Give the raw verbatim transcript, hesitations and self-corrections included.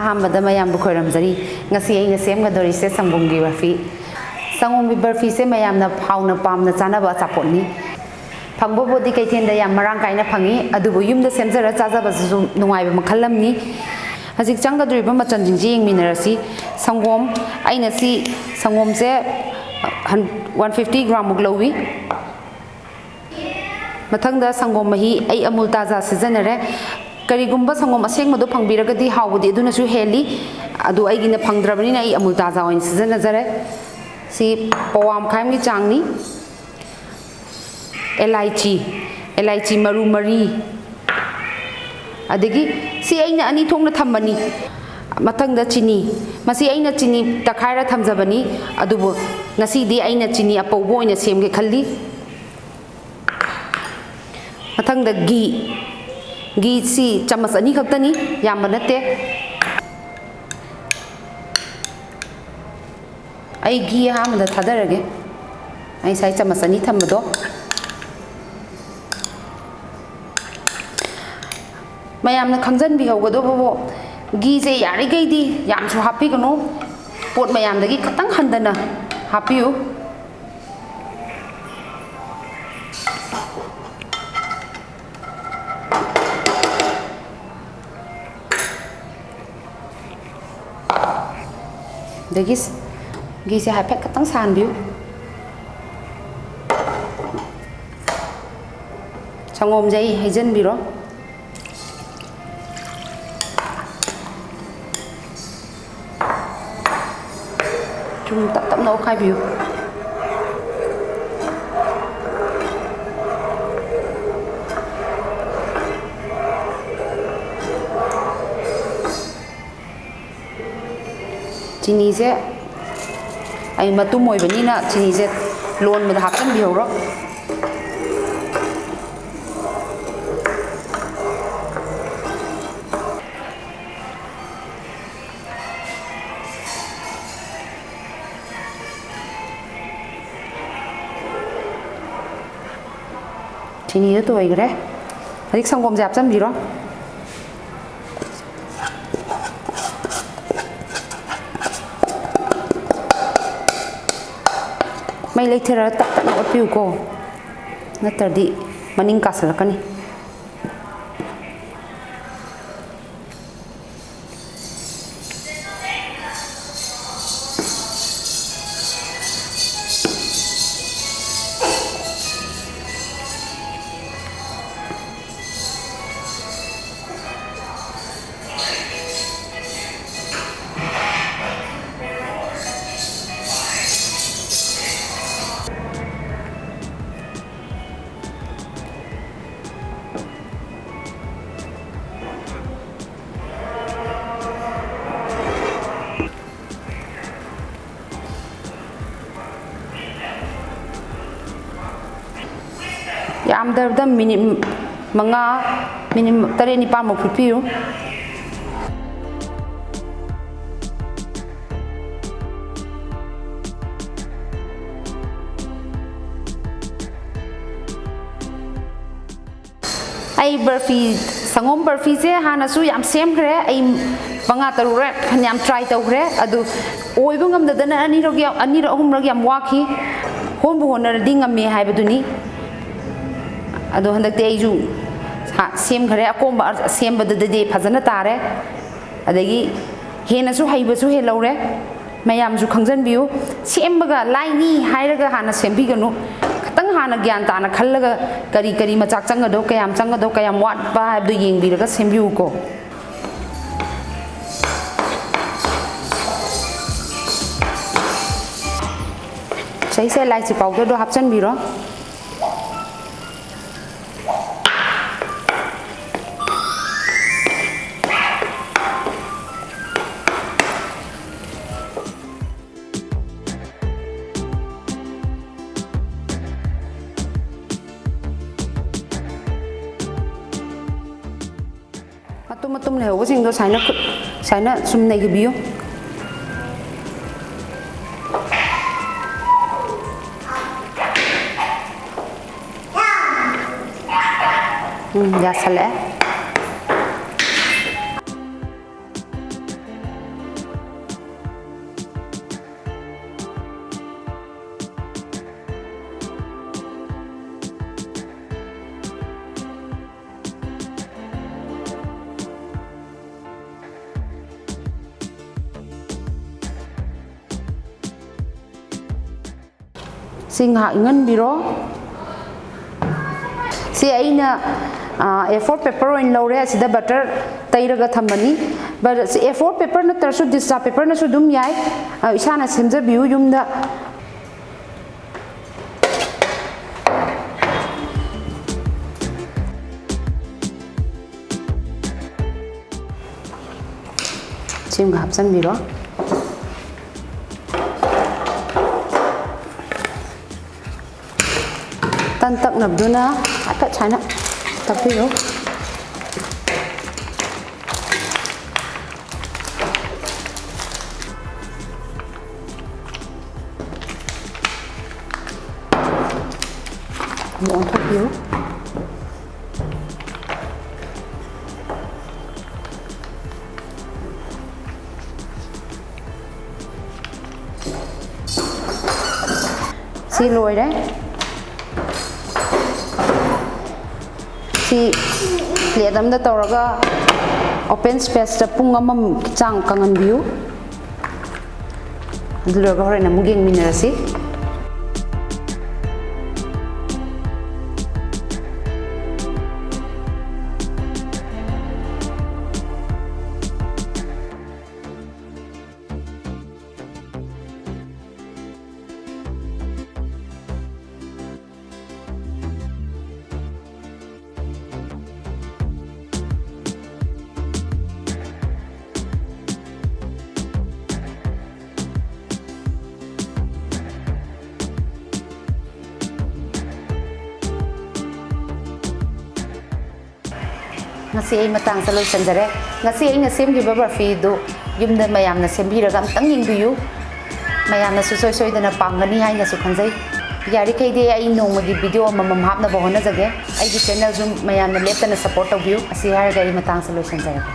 ꯑꯍꯥꯟꯕꯗ ꯃꯌꯥꯝꯕꯨ ꯈꯣꯏꯔꯝꯖꯔꯤ꯫ ꯉꯁꯤ ꯑꯩꯅ ꯁꯦꯝꯒꯗꯧꯔꯤꯁꯦ ꯁꯪꯒꯣꯝꯒꯤ ꯕꯔꯐꯤ꯫ ꯁꯪꯒꯣꯝꯒꯤ ꯕꯔꯐꯤꯁꯦ ꯃꯌꯥꯝꯅ ꯍꯥꯎꯅ ꯄꯥꯝꯅ ꯆꯥꯅꯕ ꯑꯆꯥꯄꯣꯠꯅꯤ꯫ ꯐꯪꯕꯕꯨꯗꯤ ꯀꯩꯊꯦꯜꯗ ꯌꯥꯝ ꯃꯔꯥꯡ ꯀꯥꯏꯅ ꯐꯪꯉꯤ, ꯑꯗꯨꯕꯨ ꯌꯨꯝꯗ ꯁꯦꯝꯖꯔ ꯆꯥꯖꯕꯁꯤꯁꯨ ꯅꯨꯡꯉꯥꯏꯕ ꯃꯈꯜ ꯑꯃꯅꯤ꯫ ꯍꯧꯖꯤꯛ ꯆꯪꯒꯗꯧꯔꯤꯕ ꯃꯆꯜꯁꯤꯡꯁꯤ ꯌꯦꯡꯃꯤꯟꯅꯔꯁꯤ꯫ ꯁꯪꯒꯣꯝ, ꯑꯩꯅ ꯁꯤ ꯁꯪꯒꯣꯝꯁꯦ ꯍꯟ-, ꯋꯥꯟ ꯐꯤꯐꯇꯤ ꯒ꯭ꯔꯥꯝꯃꯨꯛ ꯂꯧꯏ꯫ ꯃꯊꯪꯗ ꯁꯪꯒꯣꯝ ꯃꯍꯤ, ꯑꯩ ꯑꯃꯨꯜ ꯇꯥꯖꯥ ꯁꯤꯖꯤꯟꯅꯔꯦ꯫ ꯀꯔꯤꯒꯨꯝꯕ ꯁꯪꯒꯣꯝ ꯑꯁꯦꯡꯕꯗꯣ ꯐꯪꯕꯤꯔꯒꯗꯤ ꯍꯥꯎꯕꯗꯤ ꯑꯗꯨꯅꯁꯨ ꯍꯦꯜꯂꯤ, ꯑꯗꯨ ꯑꯩꯒꯤꯅ ꯐꯪꯗ꯭ꯔꯕꯅꯤꯅ ꯑꯩ ꯑꯃꯨꯜ ꯇꯥꯖꯥ ꯑꯣꯏꯅ ꯁꯤꯖꯤꯟꯅꯖꯔꯦ꯫ ꯁꯤ ꯄꯋꯥ ꯃꯈꯥꯏ ꯑꯃꯒꯤ ꯆꯥꯡꯅꯤ꯫ ꯑꯦꯂꯥꯏꯆꯤ, ꯑꯦꯂꯥꯏꯆꯤ ꯃꯔꯨ ꯃꯔꯤ, ꯑꯗꯒꯤ ꯁꯤ ꯑꯩꯅ ꯑꯅꯤ ꯊꯣꯛꯅ ꯊꯝꯕꯅꯤ꯫ ꯃꯊꯪꯗ ꯆꯤꯅꯤ, ꯃꯁꯤ ꯑꯩꯅ ꯆꯤꯅꯤ ꯇꯛꯈꯥꯏꯔ ꯊꯝꯖꯕꯅꯤ, ꯑꯗꯨꯕꯨ ꯉꯁꯤꯗꯤ ꯑꯩꯅ ꯆꯤꯅꯤ ꯑꯄꯧꯕ ꯑꯣꯏꯅ ꯁꯦꯝꯒꯦ ꯈꯜꯂꯤ꯫ ꯃꯊꯪꯗ ꯘꯤ, ꯘꯤꯁꯤ ꯆꯥꯃꯁ ꯑꯅꯤ ꯈꯛꯇꯅꯤ, ꯌꯥꯝꯕ ꯅꯠꯇꯦ꯫ ꯑꯩ ꯘꯤ ꯑꯍꯥꯟꯕꯗ ꯊꯥꯗꯔꯒꯦ꯫ ꯑꯩ ꯉꯁꯥꯏ ꯆꯥꯃꯁ ꯑꯅꯤ ꯊꯝꯕꯗꯣ꯫ ꯃꯌꯥꯝꯅ ꯈꯪꯖꯟꯕꯤꯍꯧꯒꯗꯧꯕꯕꯨ, ꯘꯤꯁꯦ ꯌꯥꯔꯤꯈꯩꯗꯤ ꯌꯥꯝꯁꯨ ꯍꯥꯞꯄꯤꯒꯅꯨ, ꯄꯣꯠ ꯃꯌꯥꯝꯗꯒꯤ ꯈꯤꯇꯪ ꯍꯟꯊꯅ ꯍꯥꯞꯄꯤꯌꯨ꯫ ꯑꯗꯒꯤ ꯘꯤꯁꯦ ꯍꯥꯏꯐꯦꯠ ꯈꯤꯇꯪ ꯁꯥꯍꯟꯕꯤꯌꯨ꯫ ꯁꯪꯒꯣꯝꯁꯦ ꯑꯩ ꯍꯩꯖꯤꯟꯕꯤꯔꯣ꯫ ꯁꯨꯝ ꯇꯞ ꯇꯞꯅ ꯑꯣꯠꯈꯥꯏꯕꯤꯌꯨ꯫ ꯆꯤꯅꯤꯁꯦ ꯑꯩ ꯃꯇꯨꯝ ꯑꯣꯏꯕꯅꯤꯅ ꯆꯤꯅꯤꯁꯦ ꯂꯣꯟꯕꯗ ꯍꯥꯞꯆꯤꯟꯕꯤꯍꯧꯔꯣ꯫ ꯆꯤꯅꯤꯗꯣ ꯇꯣꯏꯈ꯭ꯔꯦ꯫ ꯍꯧꯖꯤꯛ ꯁꯪꯒꯣꯝꯁꯦ ꯍꯥꯞꯆꯤꯟꯕꯤꯔꯣ꯫ ꯃꯩ ꯂꯩꯊꯔꯒ ꯇꯞ ꯇꯞꯅ ꯑꯣꯠꯄꯤꯌꯨꯀꯣ, ꯅꯠꯇ꯭ꯔꯗꯤ ꯃꯅꯤꯡ ꯀꯥꯁꯜꯂꯛꯀꯅꯤ꯫ ꯌꯥꯝꯗ꯭ꯔꯕꯗ ꯃꯤꯅꯤꯠ ꯃꯉꯥ, ꯃꯤꯅꯤꯠ ꯇꯔꯦꯠ ꯅꯤꯄꯥꯟꯃꯨꯛ ꯐꯨꯠꯄꯤꯌꯨ꯫ ꯑꯩ ꯕꯔꯐꯤ, ꯁꯪꯒꯣꯝ ꯕꯔꯐꯤꯁꯦ ꯍꯥꯟꯅꯁꯨ ꯌꯥꯝ ꯁꯦꯝꯈ꯭ꯔꯦ꯫ ꯑꯩ ꯃꯉꯥ ꯇꯔꯨꯛꯔꯛ ꯐꯅꯌꯥꯝ ꯇ꯭ꯔꯥꯏ ꯇꯧꯈ꯭ꯔꯦ, ꯑꯗꯨ ꯑꯣꯏꯕ ꯉꯝꯗꯗꯅ ꯑꯅꯤꯔꯛ ꯌꯥ-, ꯑꯅꯤꯔꯛ ꯑꯍꯨꯝꯔꯛ ꯌꯥꯝ ꯋꯥꯈꯤ꯫ ꯍꯣꯟꯕꯨ ꯍꯣꯠꯅꯔꯗꯤ ꯉꯝꯃꯦ ꯍꯥꯏꯕꯗꯨꯅꯤ꯫ ꯑꯗꯣ ꯍꯟꯗꯛꯇꯤ ꯑꯩꯁꯨ ꯁꯥ-, ꯁꯦꯝꯈ꯭ꯔꯦ꯫ ꯑꯀꯣꯝꯕ ꯑ-, ꯁꯦꯝꯕꯗꯨꯗꯗꯤ ꯐꯖꯅ ꯇꯥꯔꯦ꯫ ꯑꯗꯒꯤ ꯍꯦꯟꯅꯁꯨ ꯍꯩꯕꯁꯨ ꯍꯦꯜꯍꯧꯔꯦ꯫ ꯃꯌꯥꯝꯁꯨ ꯈꯪꯖꯟꯕꯤꯌꯨ꯫ ꯁꯦꯝꯕꯒ ꯂꯥꯏꯅꯤ ꯍꯥꯏꯔꯒ ꯍꯥꯟꯅ ꯁꯦꯝꯕꯤꯒꯅꯨ꯫ ꯈꯤꯇꯪ ꯍꯥꯟꯅ ꯒ꯭ꯌꯥꯟ ꯇꯥꯅ ꯈꯜꯂꯒ ꯀꯔꯤ ꯀꯔꯤ ꯃꯆꯥꯛ ꯆꯪꯒꯗꯧ, ꯀꯌꯥꯝ ꯆꯪꯒꯗꯧ, ꯀꯌꯥꯝ ꯋꯥꯠꯄ ꯍꯥꯏꯕꯗꯨ ꯌꯦꯡꯕꯤꯔꯒ ꯁꯦꯝꯕꯤꯌꯨꯀꯣ꯫ ꯁꯤꯁꯦ ꯏꯂꯥꯏꯆꯤ ꯄꯥꯎꯗꯔꯗꯣ ꯍꯥꯞꯆꯤꯟꯕꯤꯔꯣ꯫ ꯃꯇꯨꯝ ꯃꯇꯨꯝ ꯂꯩꯍꯧꯕꯁꯤꯡꯗꯣ ꯁꯨꯃꯥꯏꯅ ꯈꯨꯠ, ꯁꯨꯃꯥꯏꯅ ꯁꯨꯝ ꯅꯩꯕꯤꯌꯨ꯫ ꯎꯝ, ꯌꯥꯁꯜꯂꯛꯑꯦ꯫ ꯁꯤ ꯉꯥꯏꯍꯥꯛ ꯏꯪꯍꯟꯕꯤꯔꯣ꯫ ꯁꯤ ꯑꯩꯅ ꯑꯦ ꯐꯣꯔ ꯄꯦꯄꯔ ꯑꯣꯏꯅ ꯂꯧꯔꯦ, ꯑꯁꯤꯗ ꯕꯇꯔ ꯇꯩꯔꯒ ꯊꯝꯕꯅꯤ꯫ ꯕꯠ ꯑꯦ ꯐꯣꯔ ꯄꯦꯄꯔ ꯅꯠꯇ꯭ꯔꯁꯨ ꯗꯤꯁꯆꯥ ꯄꯦꯄꯔꯅꯁꯨ ꯑꯗꯨꯝ ꯌꯥꯏ꯫ ꯑ, ꯏꯁꯥꯅ ꯁꯦꯝꯖꯕꯤꯌꯨ ꯌꯨꯝꯗ꯫ ꯁꯤꯃꯒ ꯍꯥꯞꯆꯤꯟꯕꯤꯔꯣ꯫ ꯇꯟ ꯇꯛꯅꯕꯗꯨꯅ ꯍꯥꯏꯐꯦꯠ ꯁꯨꯃꯥꯏꯅ ꯇꯛꯄꯤꯔꯣ꯫ ꯑꯃꯨꯛ ꯑꯣꯟꯊꯣꯛꯄꯤꯌꯨ꯫ ꯁꯤ ꯂꯣꯏꯔꯦ꯫ ꯁꯤ ꯄ꯭ꯂꯦꯠ ꯑꯃꯗ ꯇꯧꯔꯒ ꯑꯣꯄꯦꯟ ꯁ꯭ꯄꯦꯁꯇ ꯄꯨꯡ ꯑꯃꯃꯨꯛꯀꯤ ꯆꯥꯡ ꯀꯪꯍꯟꯕꯤꯌꯨ꯫ ꯑꯗꯨ ꯂꯣꯏꯔꯒ ꯍꯣꯔꯦꯟ ꯑꯃꯨꯛ ꯌꯦꯡꯃꯤꯟꯅꯔꯁꯤ꯫ ꯉꯁꯤ ꯑꯩ ꯃꯇꯥꯡꯁꯦ ꯂꯣꯏꯁꯤꯟꯖꯔꯦ꯫ ꯉꯁꯤ ꯑꯩꯅ ꯁꯦꯝꯈꯤꯕ ꯕꯔꯐꯤꯗꯨ ꯌꯨꯝꯗ ꯃꯌꯥꯝꯅ ꯁꯦꯝꯕꯤꯔꯒ ꯑꯝꯇꯪ ꯌꯦꯡꯕꯤꯌꯨ꯫ ꯃꯌꯥꯝꯅꯁꯨ ꯁꯣꯏ ꯁꯣꯏꯗꯅ ꯄꯥꯝꯒꯅꯤ ꯍꯥꯏꯅꯁꯨ ꯈꯟꯖꯩ꯫ ꯌꯥꯔꯤꯈꯩꯗꯤ ꯑꯩ ꯅꯣꯡꯃꯒꯤ ꯚꯤꯗꯤꯑꯣ ꯑꯃꯃꯝ ꯍꯥꯞꯅꯕ ꯍꯣꯠꯅꯖꯒꯦ꯫ ꯑꯩꯒꯤ ꯆꯦꯅꯦꯜꯁꯨ ꯃꯌꯥꯝꯅ ꯂꯦꯞꯇꯅ ꯁꯞꯄꯣꯔꯠ ꯇꯧꯕꯤꯌꯨ꯫ ꯑꯁꯤ ꯍꯥꯏꯔꯒ ꯑꯩ ꯃꯇꯥꯡꯁꯦ ꯂꯣꯏꯁꯤꯟꯖꯔꯒꯦ꯫